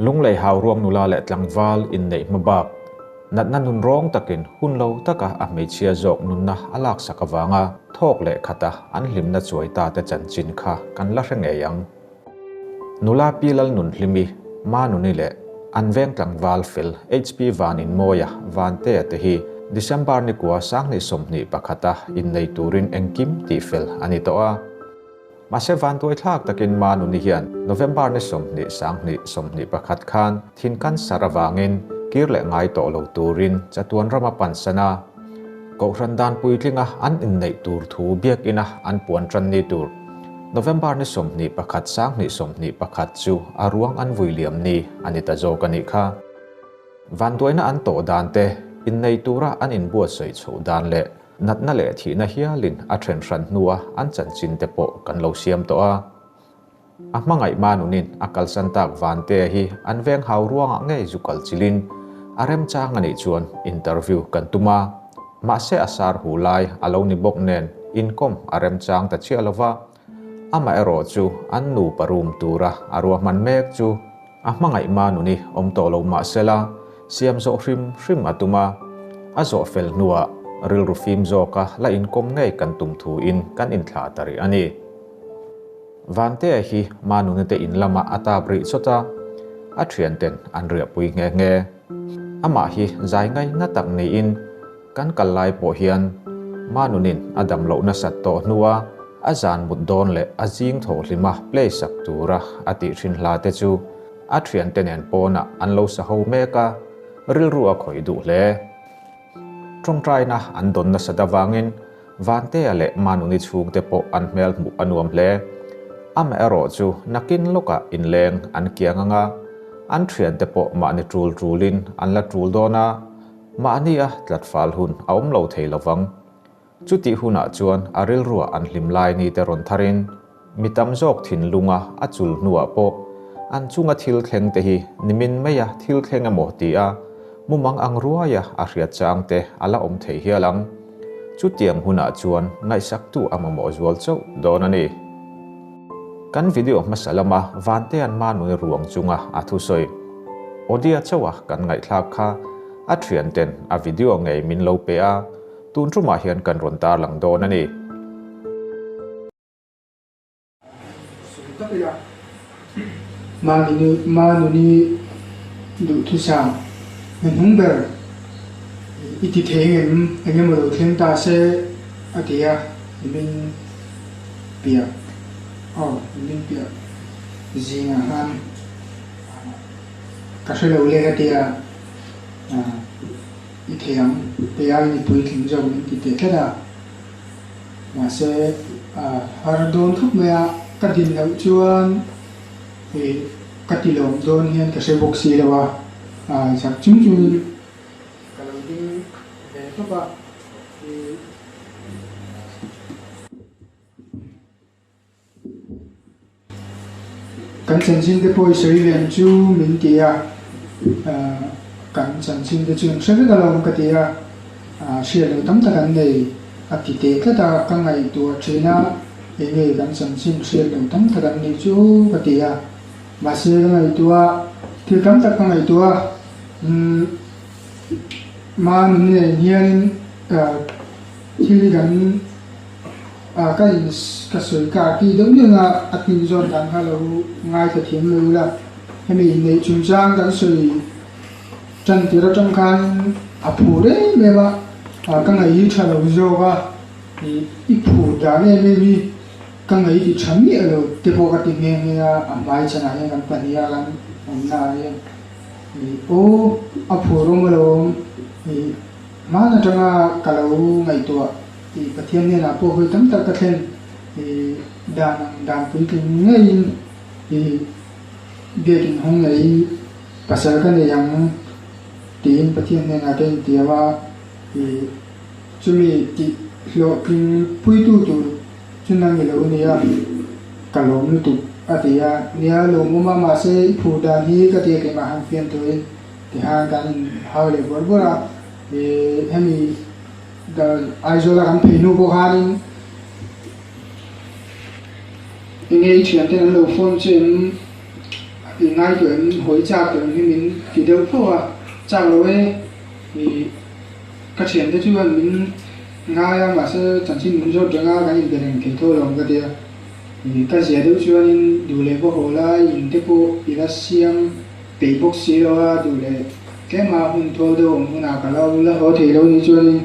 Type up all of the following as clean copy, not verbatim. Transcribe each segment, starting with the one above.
Lunglei hauruang nula leh tlangval inneih hmabak, natna nunrawng takin hun lo taka a hmeichhia zawk nunna a laksak avanga thawk leh khata an hlimna chuai ta te chanchin kha kan la hre ngei ang. Nula Pi Lalnunhlimi, Manuni leh an veng tlangval fel HP Vaninmawia, Vantea te hi December nikua 2021 a innei turin engkim tihfel a ni tawh a. Mahse vantuaithlak takin Manuni hian November ni 20 2021 khan thin cancer avangin kir leh ngai tawh lo turin chatuan ram a pansan a. Kohhran dan puitlinga an inneih tur thu biakina an puan tan ni tur November ni 21 2021 chu a ruang an vui liam ni a ni ta zawk a nih kha. Vantuaina an tawh dan te, innei tura an inbuatsaih chhoh dan leh Natna leh thihna hialin a then hran hnua an chanchin te pawh kan lo siam tawh a. A hmangaih Manunin a kalsan tak Vantea hi an veng hau ruangah ngei zu kal chilin a remchang a nih chuan interview kan tum a. Mahse a sar hu lai a lo ni bawk nen inkawm a remchang ta chiah lo va. Amaherawh chu an nupa room tura a ruahman mek chu A hmangaih Manuni awm tawh lo mah sela, siam zawh hrim hrim a tum a. A zawh fel hnuah rilru fim zawka la inkawm ngei kan tum thuin kan inthlah ta rih a ni. Vantea hi Manuni te in lamah a tap rih chawt a, a thianten an riahpui nghe nghe. Amah hi zai ngaina tak niin Kan kal lai pawh hian Manunin a dam loh nasat tawh hnua a zan mut dawn leh a zing thaw hlima play sak tura a tih thin hla te chu a thiante nen pawnah an lo sa ho mek a, rilru a khawih duh hle. Tawngtaina an dawn nasat avangin Vantea leh Manuni chhungte pawh an hmel hmuh a nuam hle. Amaherawh chu nakin lawkah inleng an kiang anga an thiante pawh mahni tul tulin an la tul dawn a, Mahni a tlat fal hun a awm lo thei lovang. Chutih hunah chuan a rilruah an hlim lai ni te rawn tharin mi tam zawk thinlunga a chul hnuah pawh an chunga thil thleng te hi nimin maia thil thleng emaw ti a mumang ang ruaia a hriat chang te a la awm thei hial ang. Chutiang hunah chuan ngaihsaktu a mamawh zual chauh dawn a ni. Kan video hmasa lama Vantea'n Manuni ruang chunga a thusawi Odia chauha kan ngaihthlak kha a thianten a video ngei min lo pe a, tun tumah hian kan rawn tarlang dawn a ni. Sawi tak ila, Manuni duhthusam hnuhnung ber i ti thei ngem engemaw lo thleng ta se a ti a, min piah aw min piah zingah khan ka hre lo le ka tia i thei ang tia i puitling zawk min ti teh tlat a mahse har dawn khawp mai a ka din loh chuan ih ka ti lawm dawn hian ka hre bawk si lo a zak chung chungin ka lo ding ve tawp a. Kan chanchin te pawh i sawi ve ang chu min ti a, kan chanchin te chu an hre vek alawm ka ti a, hriat loh tam tak an nei a ti teh tlat a, ka ngaihtuah thin a, enge kan chanchin hriat loh tam tak an nei chu ka ti a, mahse ka ngaihtuah thil tam tak ka ngaihtuah a, umm. Mahni nen hianin thil hi kan ka in ka sawi kar tih deuh deuh a a tin zawn dan kha lo ngaithla thiam lo ila hemi inneih chungchang kan sawi tan tir atang khanin a phur em em a ka ngaih hi tha lo zawk a i phur dan em em hi ka ngaih ti tha miah lo te pawh ka ti nghe nghe a a hmai chhanah hian kan pahnih a kan awmna ah hian. Aw, a phur awm alawm. Hman atanga ka lo ngaihtuah tih Pathian hnenah pawh hawi tam tak ka thlen dan ang dan puitling ngeiin biakin hawng ngeiin pasal ka nei ang tiin Pathian hnenah ka intiam a, chumi tih hlawhtling puitu tur Chu nang i lo nia, ka lawm lutuk a ti a. Nia, lawmawm a, mahse i phur dan hi ka ti a keimah han fiam turin tihan kan inhau leh bawrh bawrh a. Ih, hemi Aizawla kan phei hnu pawh khanin enge i thianten an lo phone che em? I ngai tawh em, hawi chak tawh em hi min ti deuh fo a, chak lo e, i ka thiante chuan min ngai a mahse chanchin min zawt reng a kan inbe reng thei tho lo ang ka ti a, i ka zia deuh chuanin duh leh va haw lai in te pawh i la siam peih bawk si lo a, duh leh tlema hun thawl deuh awm hunah ka lo la haw thei lo ni chuanin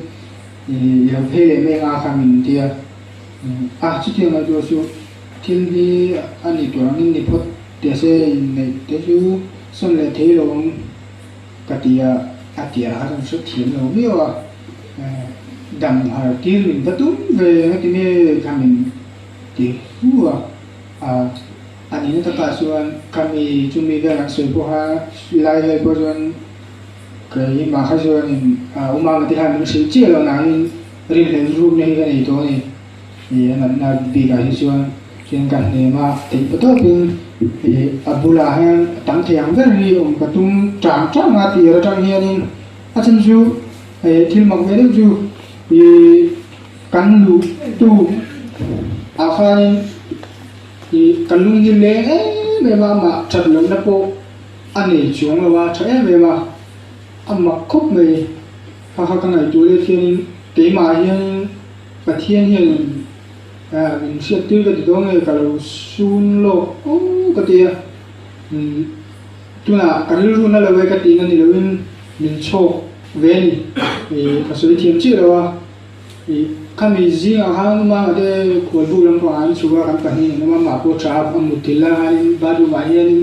i lo phei leh mai anga kha min ti a, a chutiang ngaihtuah suh. Thil hi a ni tur angin ni phawt teh se inneih te chu sawn leh thei lo ang ka ti a, a ti a kha chuan hre thiam lo viau a, dam har tir min va tum ve eng ati nge kha min ti hu a, a nihna takah chuan khami chumi vel an sawi pawh kha lai vel pawh chuan keimah kha chuanin umama te khan min hrilh chiah lo nangin rinhlelh rukna hi ka nei tawh a ni. Ih a natna bikah hi chuan chuan ka hnem a, theih pa tawpin ih a bulah hian a tam thei ang ber hi awm ka tum tang tang a tir atang hianin a chhan chu ih thil mak ve deuh chu ih kan luh tu ah khanin ih ka lung hi leng em em a amah that lohna pawh a nei chuang lo a tha em em a a mak khawp mai kha kha ka ngaihtuah let hianin keimah hianin. Pathian hian min hriattir ka ti dawn nge ka lo sun lawk aw ka ti a, tunah ka rilru na lo e ka tihna ni loin min chhawk ve a ni, ka sawi thiam chiah lo a, khami zingah khan Umanga te khualbuk lampangah an chhuk a, kan pahnih an awm a, amah pawh tha a mutthilh lai khanin bathroom ah hianin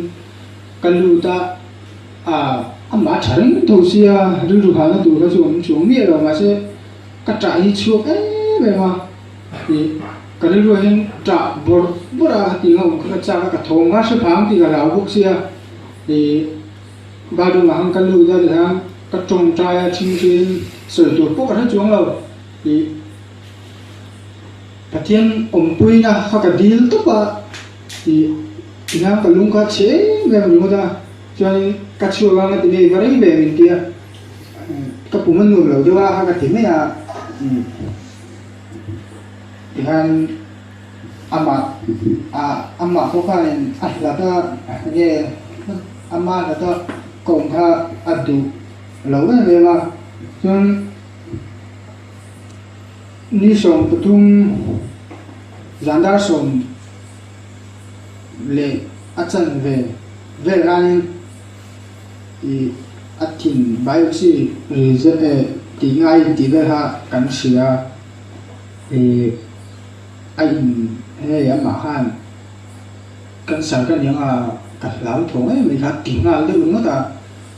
ka lut a, amah tha reng tho sia rilru hahna tur kha chu awm chuang miah lo mahse. Ka ṭah hi chhuak em em a, ih ka rilruah hian ṭah bawrh bawrh a tih nga awm kha ka chak a, ka thawm nga hre phang tih ka hlau bawk sia, ih bathroom ah khan ka lut a tihian ka tawngtai a thingthiin sawi tur pawh ka hre chuang lo, ih Pathian awmpuina kha ka dil tawp a, ih tihian ka lung kha chhe em em ringawt a, chuanin ka chhuak anga ti ngei va rei ve min ti a. Ka pum a nuam lo deuh a, ka ti mai a, tihian amah amah pawh khanin a hlat a enge ama hlat a ka awm kha a duh lo em em a, chuan ni 13 zan dar 10 leh a chanve vel khanin. Ih a thin biopsy result eh tih ngai in tih vel kha kan hria ih a in hei amah khan cancer ka ni anga ka hlau thawng em mai kha ti nghal deuh ringawt a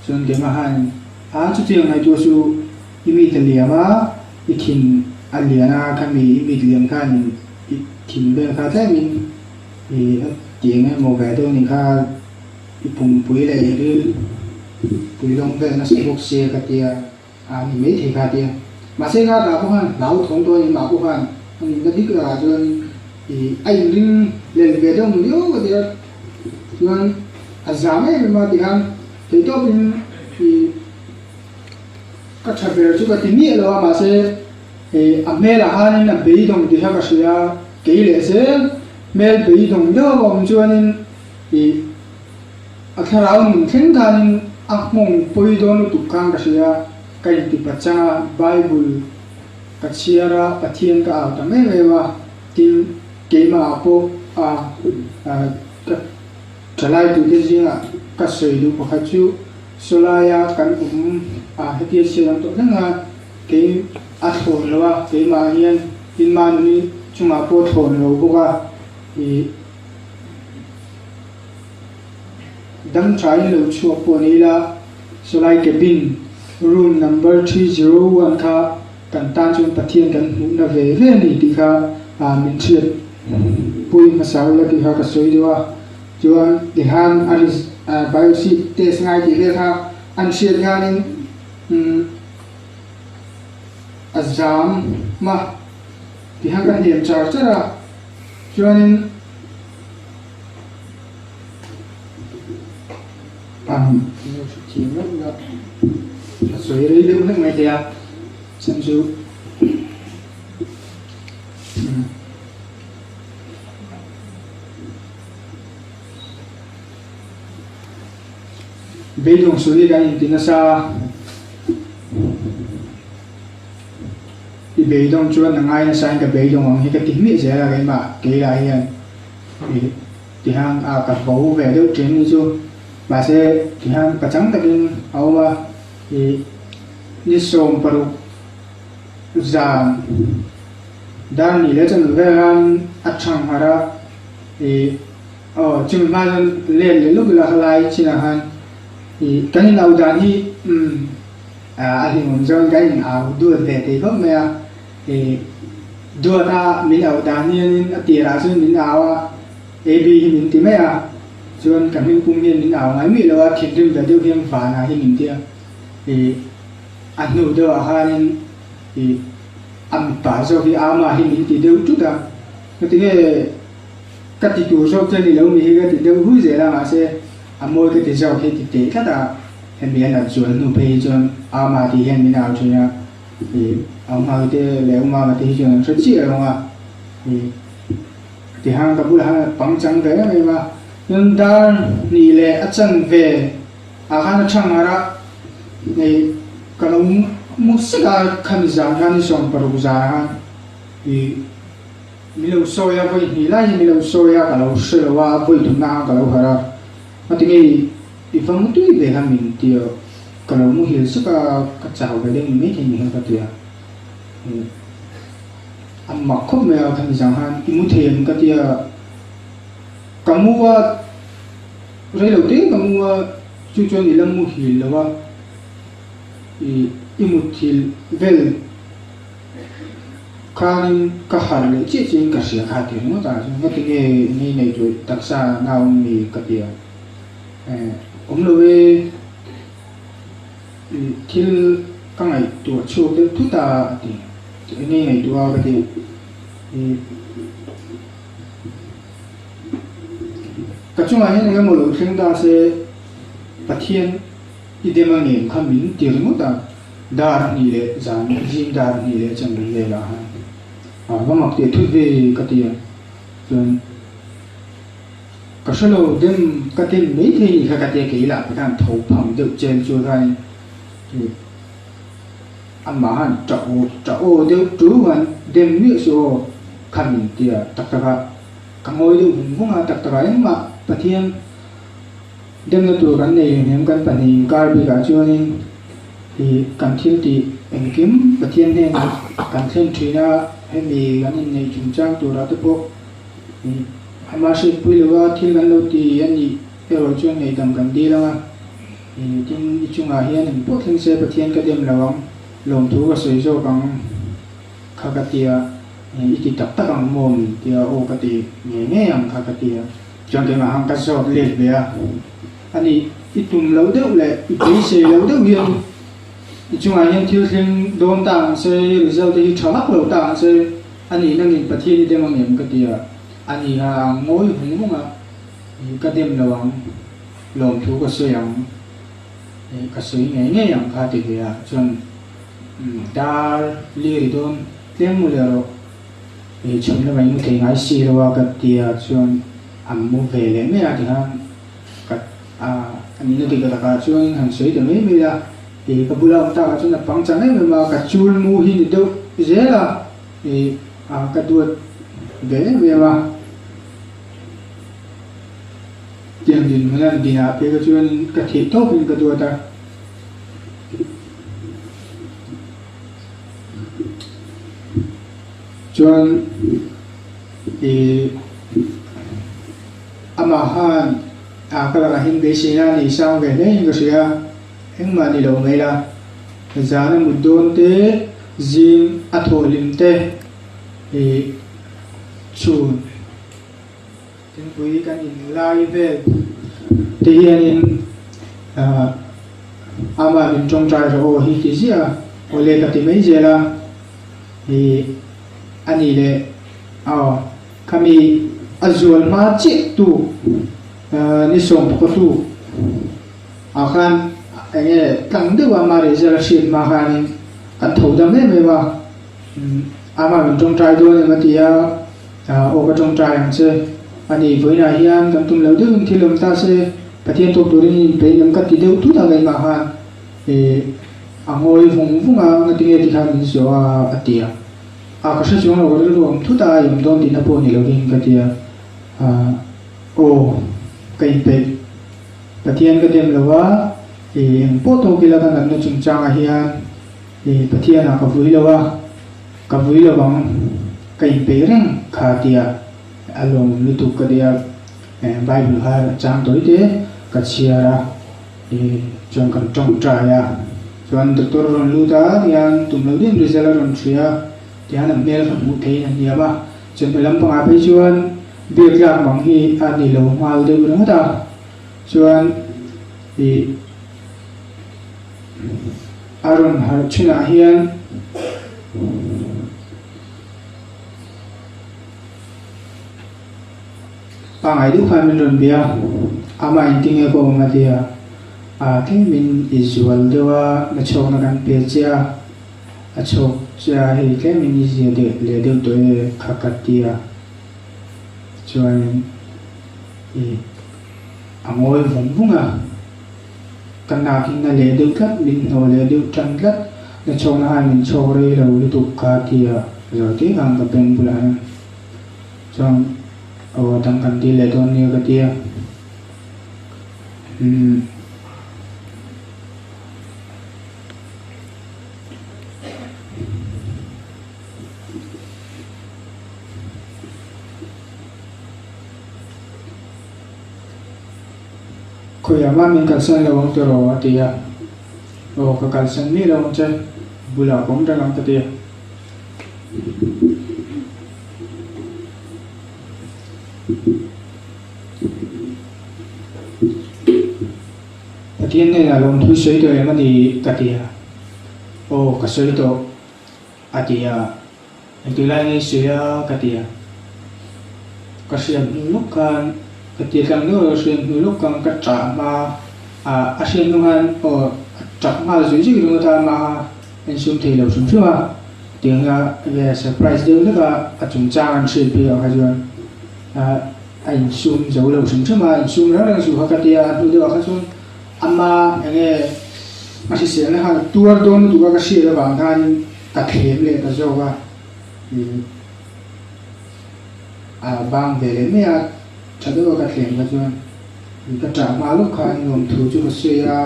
chuan keimah khan a chutiang ngaihtuah chu i mit a liam a i thin a lian a khami i mit lian khan i thin vel kha tlemin ih a ti eng emaw ve deuh a nih kha. I pumpui leh i ril pui lawng vel nasa bawk sia ka tia, a ni mai thei kha tia. Mahse nga dah pawh khan hlauthawng dawn in mah pawh khan a nunna dik lakah chuan i a inring lel ve deuh mu viau ka tia. Chuan a zam em em a ti khan theihtawp in i ka tha ber chu ka ti miah lo a mahse a hmelah khanin a beidawng tih kha ka hria kei leh zel hmel beidawng deuh a awm chuanin Ih, a thlarau nun thleng khanin a nghawng pawi dawn lutuk khan ka hria, ka inti pachang a, Bible ka chhiar a, Pathian ka au tam em em a, tin keimah ah pawh a ka thalai tute zingah ka sawi duh pakhat chu sawlaia kan awm a hetia chhiat ang tawh thleng a, kei a thlawn lo a, keimah hian tin mahni chungah pawh thlawn lo bawk a, ih. Dam thain lo chhuak pawh ni ila, sawlai cabin room number 301 kha kan tan chuan Pathian kan hmuhna ve ve a ni tih kha min hriat pui hmasa ula tih kha ka sawi deuh a. Chuan tihan a biopsy test ngai tih vel kha an hriat hianin a zam a tihan ka hnem char char a. Chuanin a sawi rei deuh hlek mai thei a, chhan chu Beidawng suh hi kan inti nasa a, i beidawng chuan a ngai nasa in ka beidawng ang hi ka ti hmiah zel a keimah kei lah hian ih tihian a ka bo ve deuh thin ni chu mahse tihian pachang takin a awm a ih ni 60 zan dar ni leh chuan vel khan a thang harh a ih. Aw, chumi hma chuan let leh luk ila khalai chinah khan ih kan in au dan hi umm a hlimawm chuan kan in au duat ve thei khawp mai a, ih duat a min au dan hianin a tirah chuan min au a, AB hi min ti mai a, chuan ka hming pum hian min au ngai miah lo a, thinrim ve deuh hian Vana hi min ti a, ih a hnu deuhah khanin ih a mipa zawk hi Ama hi min ti deuh tut a, ngatinge Ka ti tur zawk che ni lo mi hi ka ti deuh hui zel a, mahse a mawi ka ti zawk hi ti teh tlat a, hemi a nat zual hnu phei hi chuan Ama tih hian min au thin a, ih Auhmai te leh Umama te hi chuan an hre chiah lo ang a, ih tihan ka bulah khan a pangchang ve em em a, chuan dar hnih leh a chanve ah khan a thang harh a, ih ka lo mu sek a, khami zan khan ni 60 zan khan ih. Min lo sawi a, vawi hnih lai hi min lo sawi a, ka lo hre lo a, vawi thumna khan ka lo harh a, ngatinge i va mu tui ve khan min ti a, ka lo muhil sek a, ka chau ve deuh ni maithei ni khan ka ti a, a mak khawp mai a, khami zang khan i mu thei em ka ti a, ka mu a, rei lo te ka mu a, chu chuan i la muhil lo a, i muthilh vel. Khanin ka harh leh chiah chiahin ka hria kha ti ringawt a, chuan ngati nge ni nei tur taksa na awm mi ka ti a, eh awm lo e, thil ka ngaihtuah chhuak deuh thut a a ti, eng nge ngaihtuah a ka ti, ih ka chungah hian eng emaw lo thleng ta se Pathian i dem a ngem kha min ti ringawt a. Dar hnih leh zan zing dar hnih leh chan ri velah khan a va mak teh thut ve ka ti a, chuan ka hre lo dem ka dem mai thei ni kha ka tia kei lah khan tho phang deuh chen chu khanin ih amah khan tah aw tah aw deuh tu khan dem miah suh aw kha min ti a, tak tak ah ka ngawi deuh vung vung a, tak tak ah engmah Pathian Demna tur kan nei hnem kan pahnih inkar bikah chuanin ih kan thil tih engkim Pathian hnenah kan thlen thin a, hemi kan inneih chungchang turah te pawh ih ama hriatpui lova thil kan lo ti a nih erawh chuan ngaihdam kan dil ang a, ih tin i chungah hian engpawh thleng se Pathian ka dem lo ang, lawmthu ka sawi zawk ang kha ka ti a, i ti tak tak ang maw min ti a, aw ka ti ngei ngei ang kha ka ti a. Chuan keimah khan ka zawt let ve a, ani i tum loh deuh leh i beisei loh deuh hian i chungah hian thil thleng dawn ta ang se, i result te hi tha vak lo ta ang se, ani nangin Pathian i dem ang em ka ti a, ani kha a ngawi vung vung a, ka dem lo ang, lawmthu ka sawi ang, ka sawi ngei ngei ang kha ti ve a, chuan dar li ri dawn tlem mu leh rawh. Hei chhun lamah i mu thei ngai si lo a ka ti a chuan a mu ve leh mai a tikhan ka a nihna dik takah chuan han sawi ta mai mai a, ih ka bula awm takah chuan a pangchang em em a ka chul mu hi ni deuh zel a ih a ka duat ve em em a. Tiang dinhmun a dinah phei kha chuan ka theih tawpin ka duat a. Chuan ih amah khan a ka lakah hian beiseina a nei sang ve hle in ka hria a, engmah ni lo mai la, zan a mut dawn te, zing a thawh hlim te ih chhun thingpui kan in lai vel te hianin ah amah min tawngtai rawh aw hi ti ziah a, awle ka ti mai zel a. Hi a nih leh aw khami a zual hma chiah tu ni 10 tu ah khan eng nge tlang deuh a ama result a hriat hma khanin kan tho dam em em a ama min tawngtai dawn em a ti a aw ka tawngtai ang che a ni vawiinah hian kan tum lo deuhin thil awm ta se. Pathian tawk turin i inpeih ngam ka ti deuh tut a keimah khan ih a ngawi vung vung a ngatinge ti khan min zawh a a ti a, a ka hre chuang lo ka rilru awm thut a i awm dawn tihna pawh ni lovin ka ti a, ah aw ka inpeih Pathian ka dem lo a ih engpawh tawk ila ka natna chungchangah hian ih Pathianah ka vui lo a ka vui lo ang ka inpeih reng kha a ti a. A lawm lutuk ka tia, Bible kha chang tawi te ka chhiar a, chuan kan tawngtai a, chuan doctor a rawn lut a, tihian tum lo deuhin result a rawn hria a, tihian a hmel kha hmuh theihin a hniam a, chawhnu lampangah phei chuan biak tlak mang hi a ni lo nghal deuh ringawt a, chuan ih a rawn harh thinah hian. Pangai deuh khan min rawn bia a, amah engtin nge ka awm a ti a, aa tlemin i zual deuh a, na chhawkna kan pe che a, a chhawk che a hei tlemin i zia deuh leh deuh tawh e kha ka ti a, chuanin i a ngawi vung vung a, ka nakin na leh deuh tlat, min hnawh leh deuh tan tlat, na chhawkna khan min chhawk rei lo lutuk kha a ti a, zawi te khan ka beng bulah hian chuan aw a dang kan dil leh dawn nia ka ti a, umm. Khawiah mah min kalsan lo ang tiraw? a ti a. Aw, ka kalsan miah lo ang che, bulah ka awm reng ang ka ti a. Pathian hnenah lawmthu sawi tawh em a ni? ka ti a. Aw, ka sawi tawh, a ti a. Engti lai nge i sawi a? ka ti a. Ka hriat hnu lawk khan, ka ti tlang deuh a, ka hriat hnu lawk khan ka ṭah hma a, a hriat hnu khan aw a ṭap nghal zui zui ringawt a, amah kha a insum thei lo hrim hrim a, tiang hian enge surprise deuh hlek a, a chungchang an hriat bik ah kha chuan a insum zo lo hrim hrim a, insum reng reng suh kha ka ti a, a hnu deuh ah kha chuan ama enge a hriselna khan tuar dawn lutuk a ka hriat avang khanin Ka thlem leh ta zawk a, ih a bang ve leh mai a, tha deuh a ka thlem kha chuan ih ka ṭah hma lawk khan nuamthu chu ka sawi a,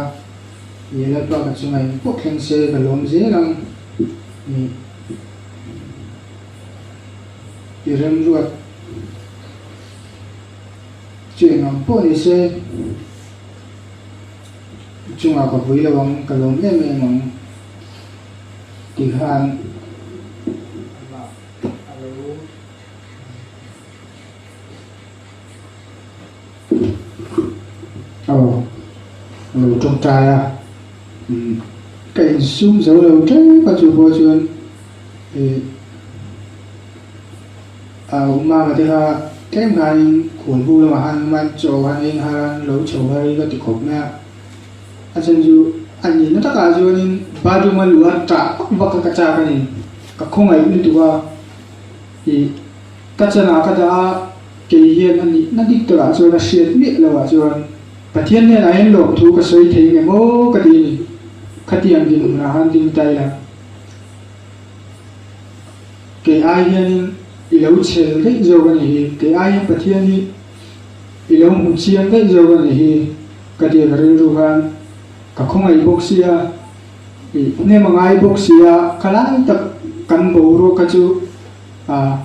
ih Lalpa ka chunga in pawh thleng se ka lawm zel ang, ih i remruat chu eng ang pawh ni se i chungah ka vui lo ang, ka lawm em em ang. Tikhan amah a lo aw a lo tawngtai a, ka insum zo lo tep a chu pawh chuan ih a awmama te kha tlem khanin khualbu lamah khan awm a, chaw khan eng khan lo chho har hi ka ti khawp mai a. A chhan chu a nihna takah chuanin bathroom a luh a ṭah vak vak a ka chak a ni. Ka khawngaih lutuk a, ih ka chanah ka dah a, kei hian a nihna dik takah chuan a hriat miah loh ah chuan Pathian hnenah hian lawmthu ka sawi thei nge maw ka ti a ni. Khatiang dinhmunah khan ding ta ila. Kei ai hianin i lo chhel daih zawk a nih hi, kei ai hian Pathian hi i lo hmu chiang daih zawk a nih hi ka ti a, ka rilru khan ka khawngaih bawk sia, i hnem a ngai bawk sia, ka lai tak kan boruak kha chu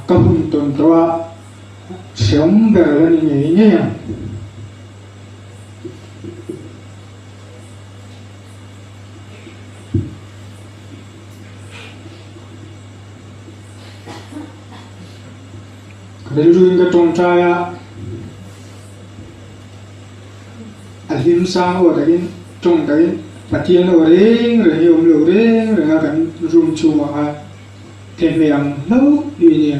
ka hun tawn tawh a, hreawm ber la ni ngei ngei ang. Ka rilruin ka tawngtai a, a hlim sang aw takin tawng takin Pathian aw reng reng hi a awm lo reng reng a kan room chhungah khan thehmeh ang hlauh hi a nia.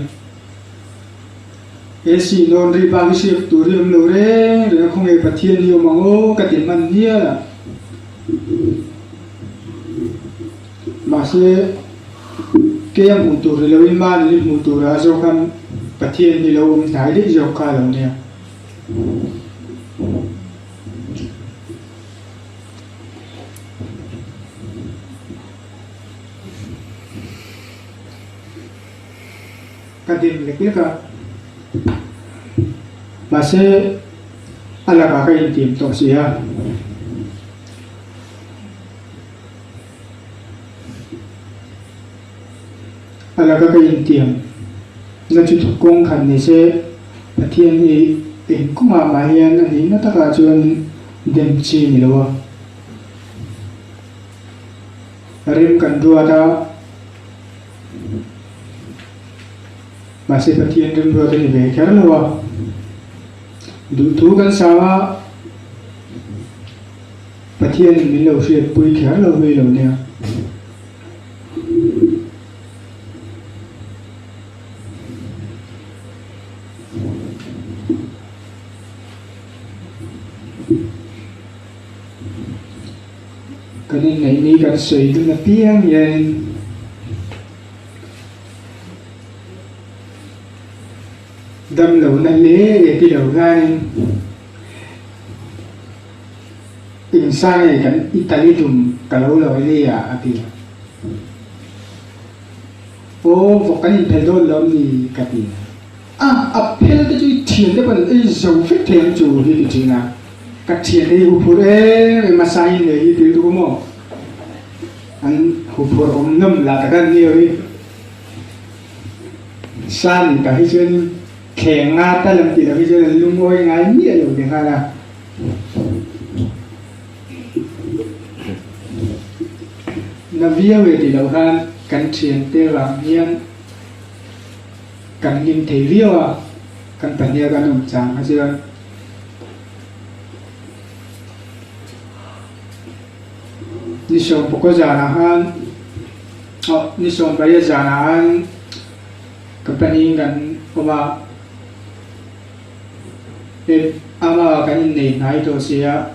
AC nawn ri bak hi hriat tur hi a awm lo reng reng a khawnge Pathian hi awm ang aw ka ti hman hial a. Mahse, kei a hmuh tur hi loin mahni hmuh turah zawk khan Pathian hi lo awm hnai daih zawk kha a lo nia. ka dem lek lek a. Mahse, a lakah ka intiam tawh si a. A laka ka intiam na chu kawng khat ni se, Pathian hi eng kawngah mah hian a nihna takah chuan dem chi ni lo a. Rem kan ruat a, mahse Pathian remruat a ni ve kher lo a. Duhthu kan sang a. Pathianin min lo hriatpui kher lo hlui lo nia. Kan inneih ni kan sawi dun apiang hianin damlohna hle e ti lo hianin Insa nge kan Italy dum ka lo lawi li a a ti a. Aw vawk kan inphel dawn lo ni ka ti a. A phel te chu i thian te pawn ei zo vek thei ang chu hi ti thin a. Ka thian te hi huphurh em em a sain leh hi til tuk a maw. An huphurh awm nawm lah tak an ni lo hi. Sa nih tak hi chuan thleng nga tal an tih loh hi chuan an lungawi ngai miah lo ti nghal a. Na viau e ti loh khan kan thiante vang hian kan hlim thei viau a, kan pahniha kan awm chang kha chuan ni sawmpakaw zanah khan aw ni sawmpariat zanah khan ka pahnihin kan awm a. Ep, ama kan innei hnai tawh si a,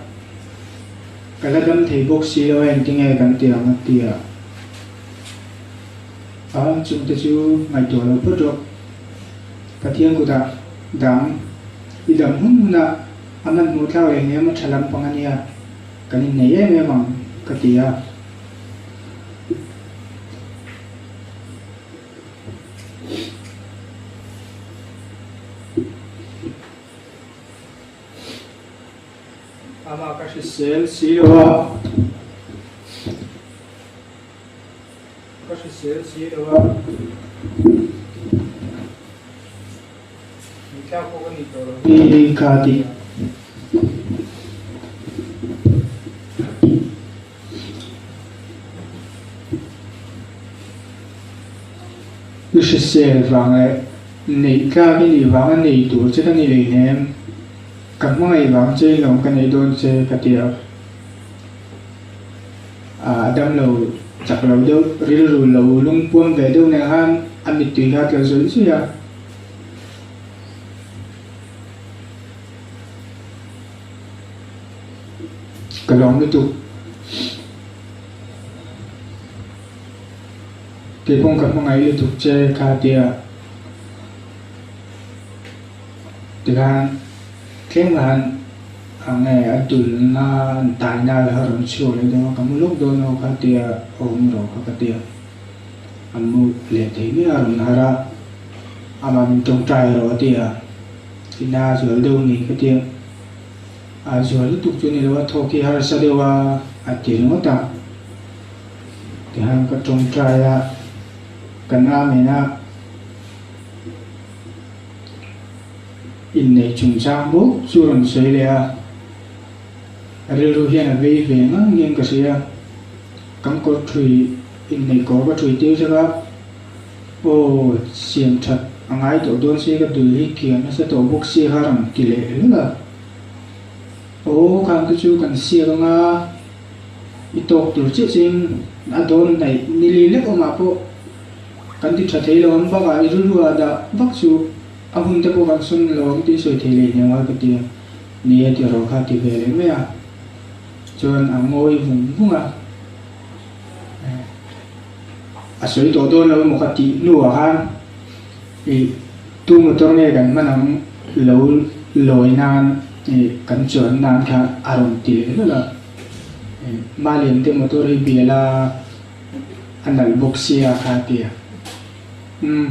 ka la dam thei bawk si lo a engtinge kan ti ang a ti a. A chungte chu ngaihtuah lo phawt rawh. Pathian kutah dang i dam hun hunah a hmanhmawh thlak leh hniam a tha lampang a nia, kan innei em em ang ka ti a. Amah ka hrisel si lo a. Ka hrisel si lo a. Mitla pawh ka nih tawh lo hi ka ti. I hrisel vang leh neih tlak i nih vanga nei tur che ka ni lei hnem, ka hmangaih vang che in lawm ka neih dawn che ka ti a. A damlo chak lo deuh, rilru lo lungpuam ve deuh nen khan a mittui kha a tla zawih zawih a. Ka lawm lutuk. Keipawng ka hmangaih lutuk che kha tia tikhan tlem khan a nge a dulna an taina la rawn chhuak leh dawn a ka mu lawk dawn aw kha tia awm rawh kha ka tia a mu leh thei mai a rawn harh a amah min tawngtai rawh a tia ina zual deuh ni ka tia. A zual lutuk chu ni lo a, thawk hi harsa deuh a, a ti ringawt a. Tihian ka tawngtai a, kan Amen a, inneih chungchang bawk chu rawn sawi leh a, a rilru hian a vei ve ngang hian ka hria. Kan kawr thui, inneih kawr ka thui tir zek a, aw siam that a ngai tawh dawn si ka dul hi kian nasa tawh bawk si kha rawn ti leh hlek a. Aw khang te chu kan siak anga i tawk tur chiah chiin a dawn hnaih nili lek awmah pawh kan ti tha thei lo ang bakah i rilru ah dah vak chu a hun te pawh kan sawn lo ang tih sawi thei leh hniam a ka ti a, ni e ti rawh kha ti ve leh mai a, chuan a ngawi vung vung a, a sawi tawh dawn lo emaw ka tih hnuah khan i tu motor nge kan hman ang lo lawi nan ih kan chuan nan kha a rawn ti leh hlawlh a, ih Malian te motor hi bial a a nalh bawk sia kha a ti a, umm.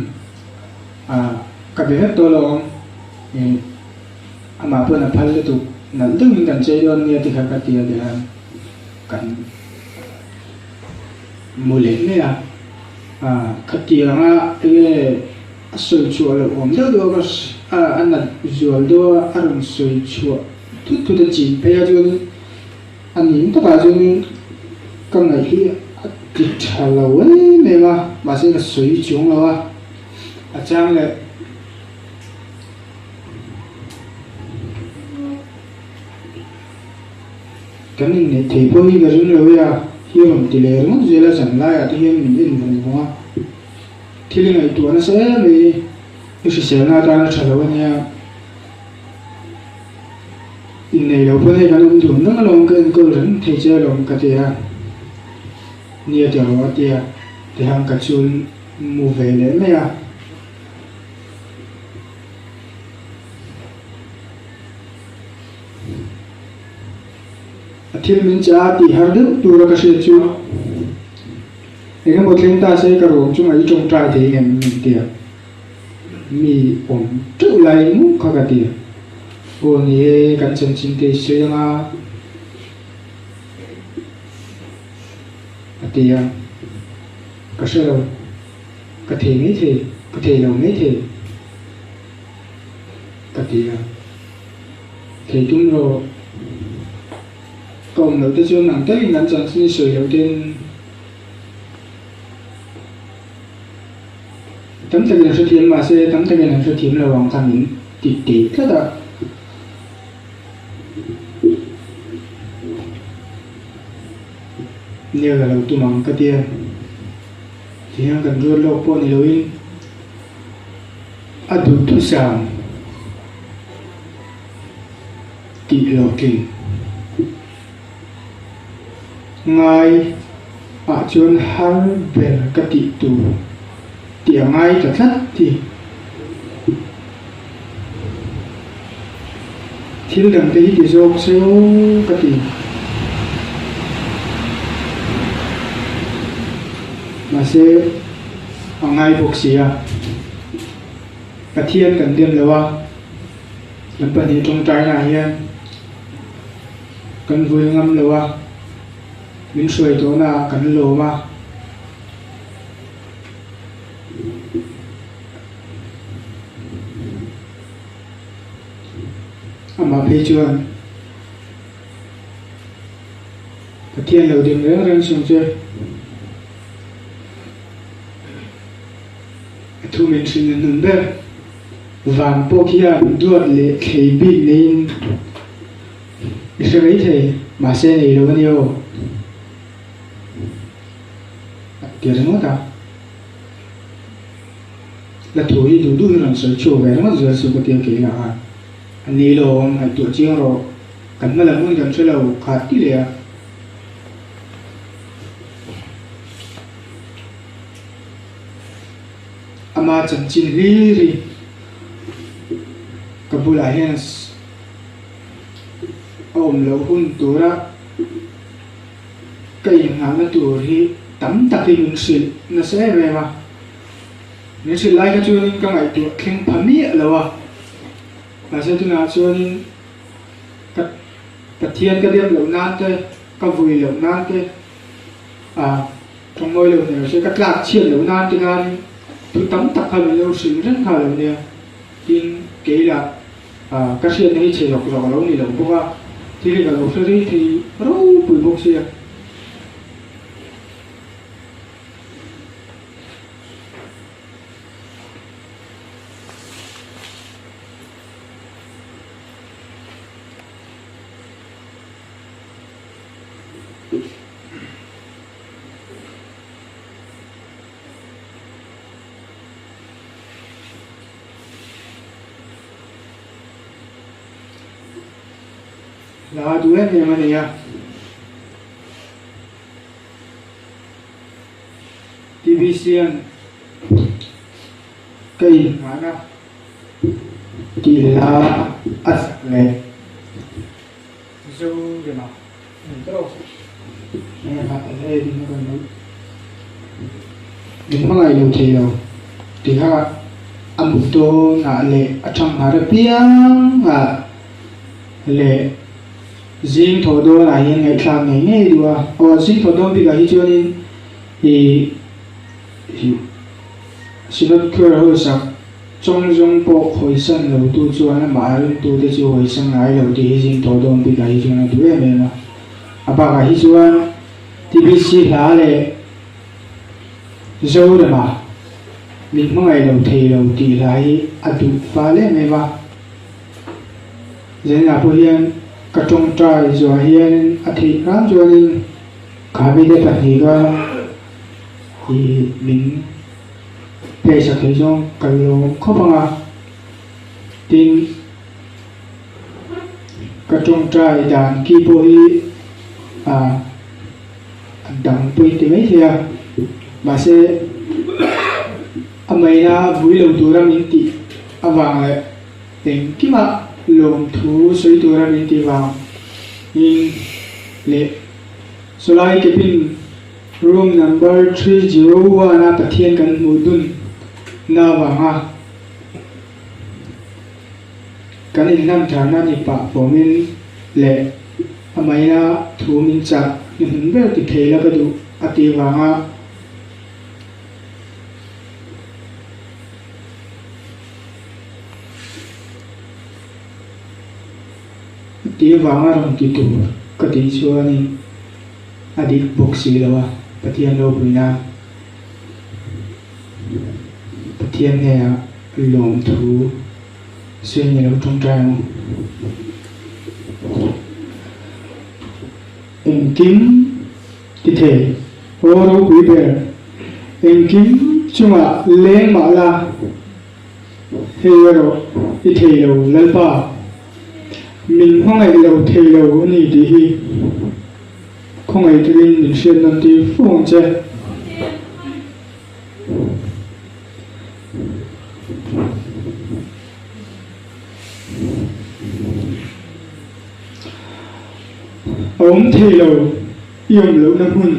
Ka be vek tawh lo ang, amah pawn a phal lutuk, nalh deuhin kan chei dawn nia ti kha ka ti a tihian kan mu leh mai a. Khatianga enge a sawi chhuah loh awm deuh deuh a, a nat zual deuh a, a rawn sawi chhuah thut thut a chin phei a chuanin A ning takah chuanin ka ngaih hi a ti tha lo em em a, mahse ka sawi chuang lo a, a chang leh kan inneih thei pawh hi ka ring lo e a, hi rawn ti leh ringawt zel a, zan laiah te hian min en vung vung a, thil i ngaihtuah nasa em mai, i hriselna atana tha lo a nia. Innei lo pawn hei kan awm dun reng alawm ka enkawl reng thei che alawm ka ti a, nia ti rawh a ti a, tihian ka chul mu ve leh mai a. A thil min che a tih har deuh tura ka hriat chu eng emaw thleng ta se ka ruang chungah i tawngtai thei ngem min ti a. Mi awm teuh lai muk kha ka ti. Aw ni e, kan chanchin te i sawi anga a ti a, ka hre lo, ka thei mai thei, ka thei lo mai thei ka ti a, thei tum rawh, ka awm loh te chuan ang takin kan chanchin i sawi loh ten. Tam takin an hrethiam mahse tam takin an hrethiam lo ang kha min ti teh tlat a. Nia ka lo tum ang ka tia. Tihian kan ruat lawk pawh ni loin a duhthusam tih hlawhtling. Ngai ah chuan har ber ka tih tur tih a ngai ta tlat hi. Thil dang te hi ti zawk se aw ka ti. Mahse a ngai bawk si a, Pathian kan dem lo a, kan pahnih tawngtaina ah hian. Kan vui ngam lo a, min hruai tawhna ah kan lawm a. Amah phei chuan Pathian lo ding reng reng chung che a thu min hrilh na hnun ber. Van pawh khian duat leh thlei bik neiin I hre mai thei, mahse nei lo a ni aw. A ti ringawt a. La thu hi duh duh hi rawn sawi chhuak ve ringawt zel chu ka ti a kei lah khan. A ni lo awm, ngaihtuah chiang rawh. Kan hma lam hun kan hre lo, kha ti leh a. Ama chanchin hlir hi ka bulah hian A awm loh hun tura ka inngahna tur hi tam takin min hrilh nasa em em a. Min hrilh lai kha chuanin ka ngaihtuah thleng pha miah lo a. Mahse tunah chuanin ka Pathian ka dem loh nan te, ka vui loh nan te, ah tawngmawi loh hmel se ka tlak chhiat loh nan te khanin thu tam tak kha min lo hrilh reng kha lo nia. Tin, kei lah Ka hriatna hi chhe zawk zawk a lo ni lo bawk a, thil hi ka lo hre rei thei ropui bawk sia. Hla duh em em a ni a. TBC an ka inhmahna tih hla a sak leh Zorema a ni tawh. Min hmangaih lo thei lo tih kha. A mut dawnah leh a ṭhanghar apiangah leh zing thawh dawnah hian ngaihthlak ngei ngei duh a. Aw zing thawh dawn bikah hi chuanin ih Synod Choir ho sak chawng zawng pawh hawisan lo tu chuan amah a ringtute chu hawisan ngai lo tih hi zing thawh dawn bikah hi chuan a duh em em a. A bakah hi chuan TBC hla leh Zorema min hmangaih lo thei lo tih hla hi a duh fal em em a. Zaninah pawh hian ka tawngtai zuah hianin a theih hram chuanin khabe te pahniha ih min peisak thei zawng ka lawm khawp ang a. Tin, ka tawngtai dan ki pawh hi ah a dang pawhin ti maithei a, mahse a maina vui lo tura min tih avang leh engkimah lawmthu sawi tura min tih vangin leh sawlai cabin room number 301 a Pathian kan hmuh dun na avanga kan inhlan tharna ni pah pawmin leh a maina thu min chah ni hmun ber ti thei la ka duh a tih vanga a tih vanga rawn ti tur ka tih chuanin a dik bawk si lo a, Pathian ropui nan Pathian hnenah lawmthu sawi ni lo tawngtai ang. Engkim ti thei aw ropui ber, engkim chungah leng mah la, hei erawh i thei lo Lalpa, min hmangaih lo thei lo a ni tih hi khawngaih takin min hriat nawn tir fo ang che. A awm thei lo i awm lohna hmun.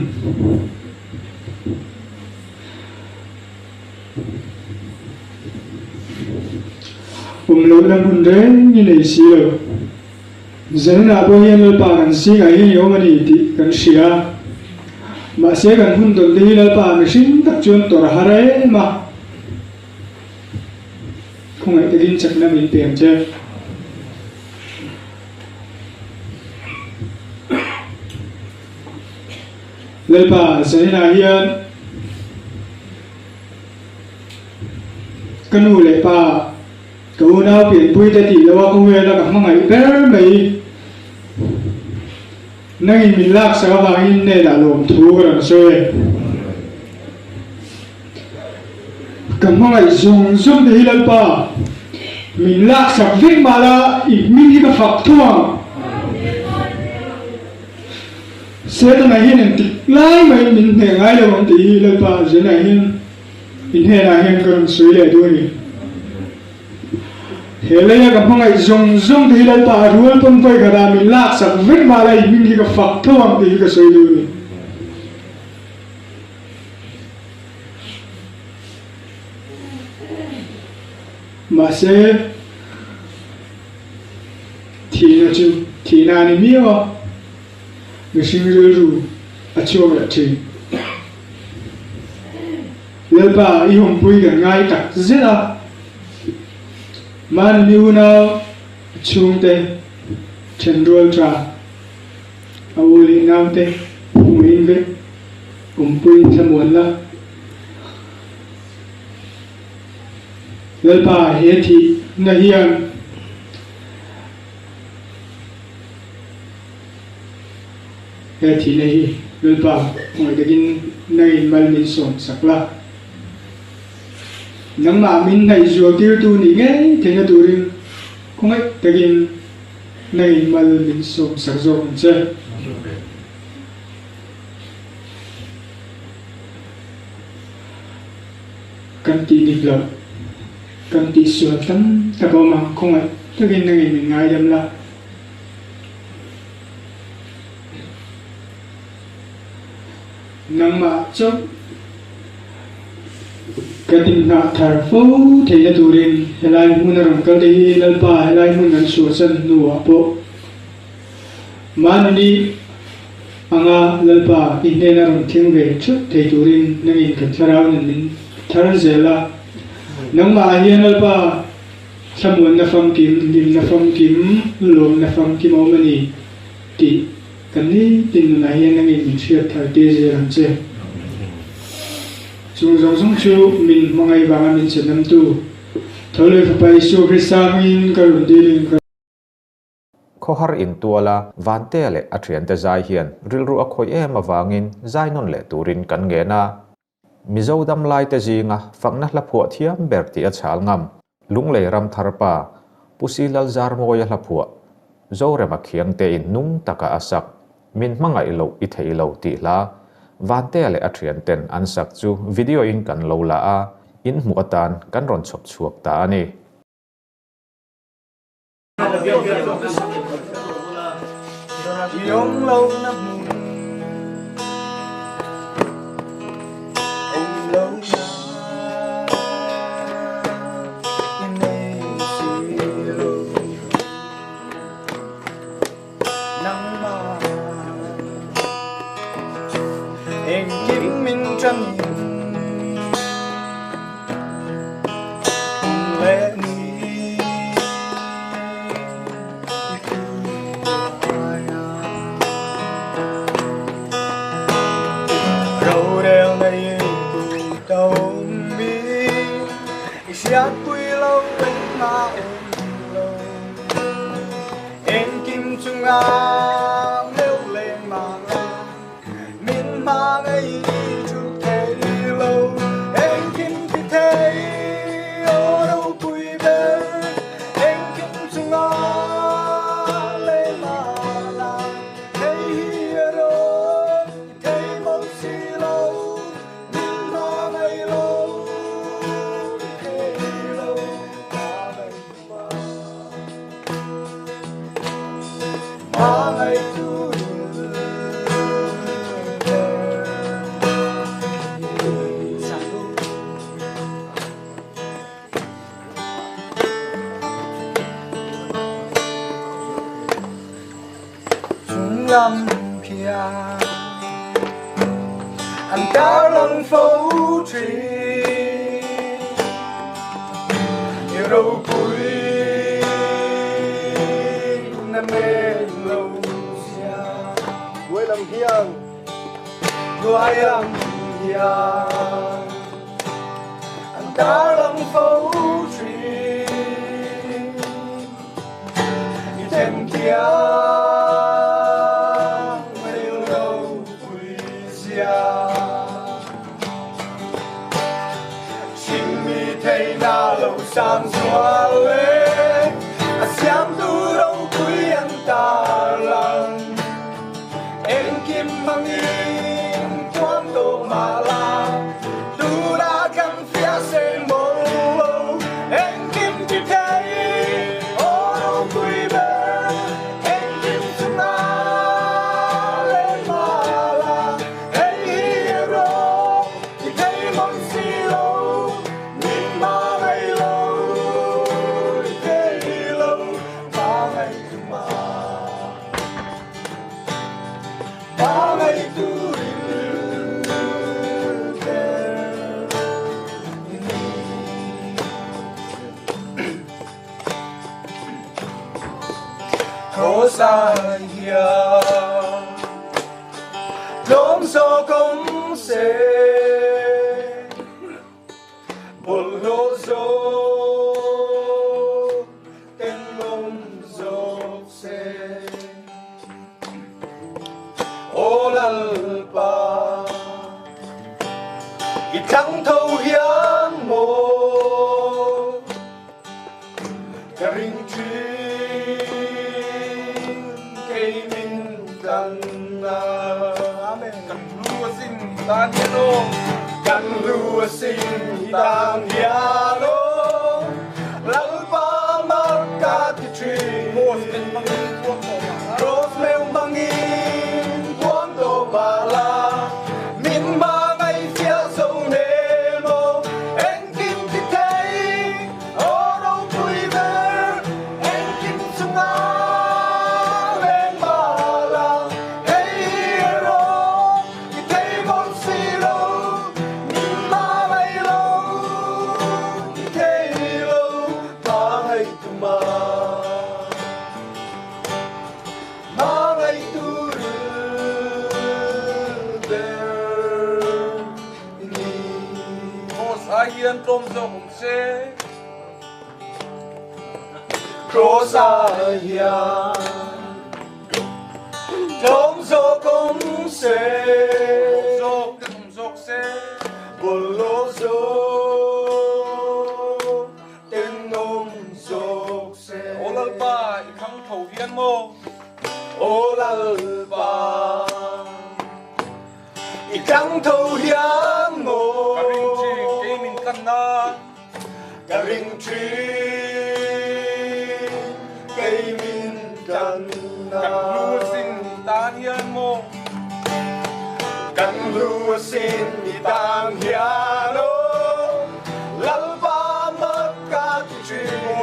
Awm lohna hmun reng i nei si lo. Zaninah pawh hian Lalpa kan zingah hian i awm a ni tih kan hria a. Mahse kan hun tawn te hi Lalpa mihring tak chuan tawrh a har em a. Khawngaih takin chakna min pe ang che. Lalpa zaninah hian ka nu leh pa, ka unau pianpui te tih loha khawvela ka hmangaih ber mai. Nangin min laksak avangin hnenah lawmthu ka rawn sawi e. Ka hmangaih zawng zawng te hi Lalpa, min laksak vek mah la i hming hi ka fak tho ang. Setana hian engtik lai mahin min hneh ngai lo ang tih hi Lalpa Zenah hian i hnenah hian ka rawn sawi leh duh a ni. He leia ka hmangaih zawng zawng te hi Lalpa a rual pawn vawi khatah min laksak vek mah la i hming hi ka fak tho ang tih hi ka sawi duh a ni. Mahse, thihna chu thihna a ni miau a, mihring rilru a chhuak leh thin. Lalpa, i awmpui kan ngai tak zet a, mahni mi unau chhungte thenrual tha a u leh naute hmuhin vek awmpuiin thlamuan la. Lalpa, he thihna hian He thihna hi Lalpa ngaih takin nangin mal min sawm sak la. Nangmah min hnaih zual tirtu nih ngei theihna turin khawngaih takin nangin mal min sawm sak zawk ang che. Kan tih dik loh, kan tih sual tam tak a awm ang, khawngaih takin nangin min ngaidam la. Nangmah chauh Kan inhnah thar fo theihna turin helai hmun a rawn kal te hi Lalpa helai hmun kan suahsan hnuah pawh mahni anga Lalpa i hnena rawn thleng ve theuh thei turin nangin kan thlarau nen min thar zel a. Nangmah hian Lalpa thlamuanna famkim, hlimna famkim, lawmna famkim a awm a ni tih Kan nitin nunah hian nangin min hriat thar tir zel ang che. Chung zawng zawng chu min hmangaih vanga min chenamtu Tho leh Fapa Isua Krista hmingin ka rawn dilin ka. Khawhar intuala Vantea leh a thiante zai hian rilru a khawih em avangin zai nawn leh turin kan ngen a. Mizo damlaite zinga fakna hla phuah thiam ber tih a chhal ngam. Lunglei ram thar pa, Pu Silal Zarmawia hla phuah, Zorema Khiangte in nung taka a sak, Min hmangaih loh i thei lo tih hla, Vantea leh a thianten an sak chu video in kan lo la a, in hmuh atan kan rawn chhawp chhuak ta a ni. ai hian tlawm zawk awm se. Kraws ai hian tlawm zawk awm se. Zawk te awm zawk se. Bawlhhlawh zawk ten awm zawk se. Aw Lalpa i khang tho hian maw? Aw Lalpa. I tlang tho hian maw? Ka ring thin kei min tlan nan. Ka ring thin kei min tlan nan. Kan hlu asin i tan hian maw? Kan hlu asin i tan hian aw. Lalpa mak ka ti thin.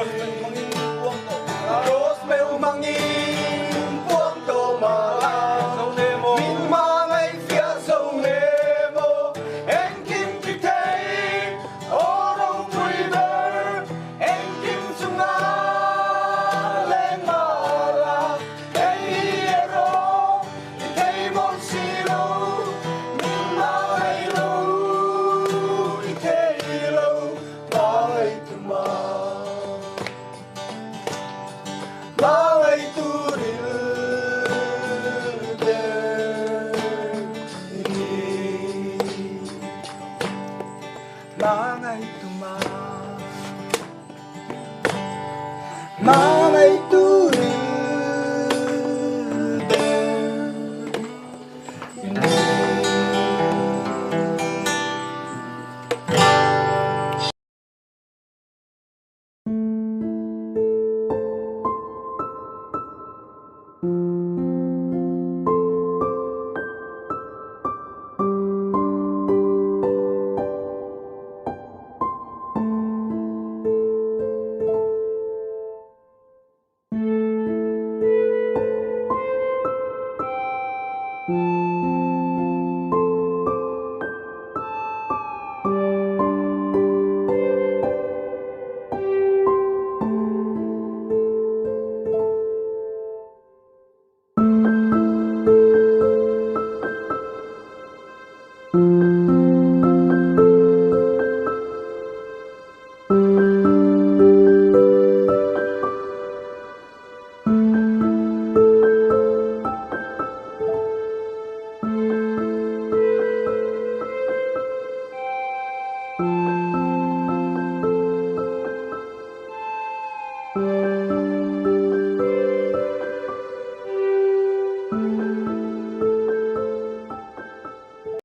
Kraws meuh hmangin puang tawh mah la. Kraws meuh hmangin puang tawh mah la. Min hmangaihfiah zo ne maw? Engkim ti thei aw ropui ber. Engkim chunga leng mah la. Hei hi erawh i thei mawlh si lo. Min hmangaih lo i thei lo hmangaih tu mah. Hmangaih tur il ber i ni. Hmangaih tu mah. Hmangaih tur il ber i ni.